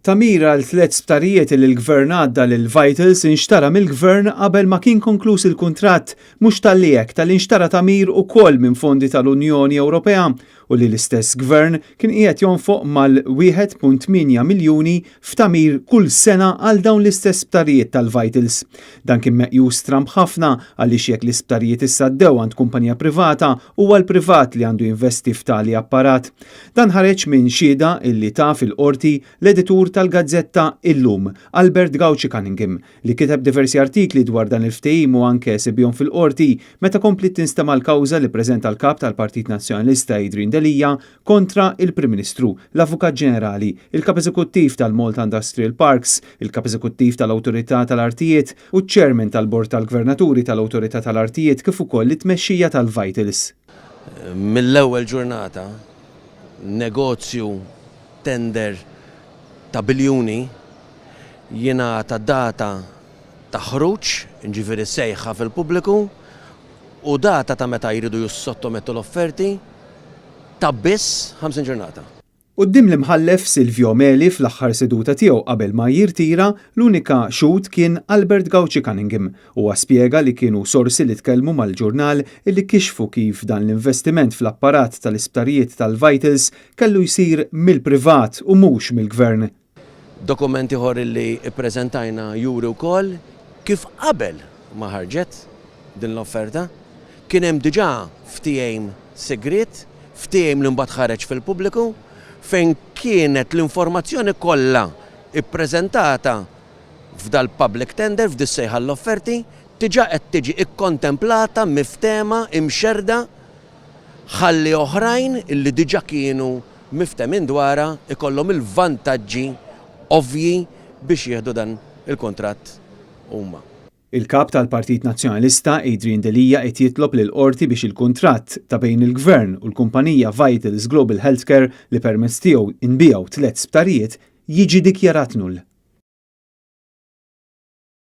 Tagħmir għal tlett sptarijiet li l-Gvern għadda lil Vitals inxtara mill-Gvern qabel ma kien konkluż il-kuntratt, mhux talli hekk talli nxtara tagħmir ukoll minn fondi tal-Unjoni Ewropea u li l-istess Gvern kien qiegħed jonfoq mal-1.8 miljuni f'tagħmir kull sena għal dawn l-istess sptarijiet tal-Vitals. Dan kien meqjus stramb ħafna għaliex jekk l-isptarijiet issa għaddew għand kumpanija privata huwa l-privat li għandu jinvesti f'tali apparat. Dan ħareġ minn xhieda illi ta fil-Qorti l-editur tal-gazzetta Illum, Albert Gauci Cunningham, li kiteb diversi artikli dwar dan il-ftehim u anke esebihom fil-Qorti meta kompliet tinstema' l-kawża li ppreżenta l-Kap tal-Partit Nazzjonalista Adrian Delia kontra il-Prim Ministru, l-Avukat Ġenerali, il-Kap Eżekuttiv tal-Malta Industrial Parks, il-Kap Eżekuttiv tal-Awtorità tal-Artijiet u ċ-Chairman tal-Bord tal-Gvernaturi tal-Awtorità tal-Artijiet kif ukoll it-tmexxija tal-Vitals. Mill-ewwel ġurnata, negozju tender ta' biljuni jingħata data ta' ħruġ, jiġifieri sejħa fil-pubbliku, u data ta' meta jridu jissottomettu l-offerti ta' biss 50 ġurnata. Quddiem l-Imħallef Silvio Meli fl-aħħar seduta tiegħu qabel ma jirtira, l-unika xhud kien Albert Gauci Cunningham. Huwa spjega li kienu sorsi li tkellmu mal-ġurnal illi kixfu kif dan l-investiment fl-apparat tal-isptarijiet tal-Vitals kellu jsir mill-privat u mhux mill-Gvern. Dokument ieħor li ppreżentajna juri wkoll kif qabel ma ħarġet din l-offerta, kien hemm diġà ftehim sigriet, ftehim li mbagħad ħareġ fil-pubbliku, fejn kienet l-informazzjoni kollha ppreżentata f'dal-public tender, f'dis-sejħa għall-offerti, diġà qed tiġi kkontemplata, miftehma, imxerrda ħalli oħrajn li diġà kienu miftehmin dwarha jkollhom il-vantaġġi ovvji biex jieħdu dan il-kuntratt huma. Il-Kap tal-Partit Nazzjonalista Adrian Delia qed jitlob lill-Qorti biex il-kuntratt ta' bejn il-Gvern u l-kumpanija Vitals Global Healthcare li permezz tiegħu nbiegħu tlett sptarijiet jiġi dikjarat null.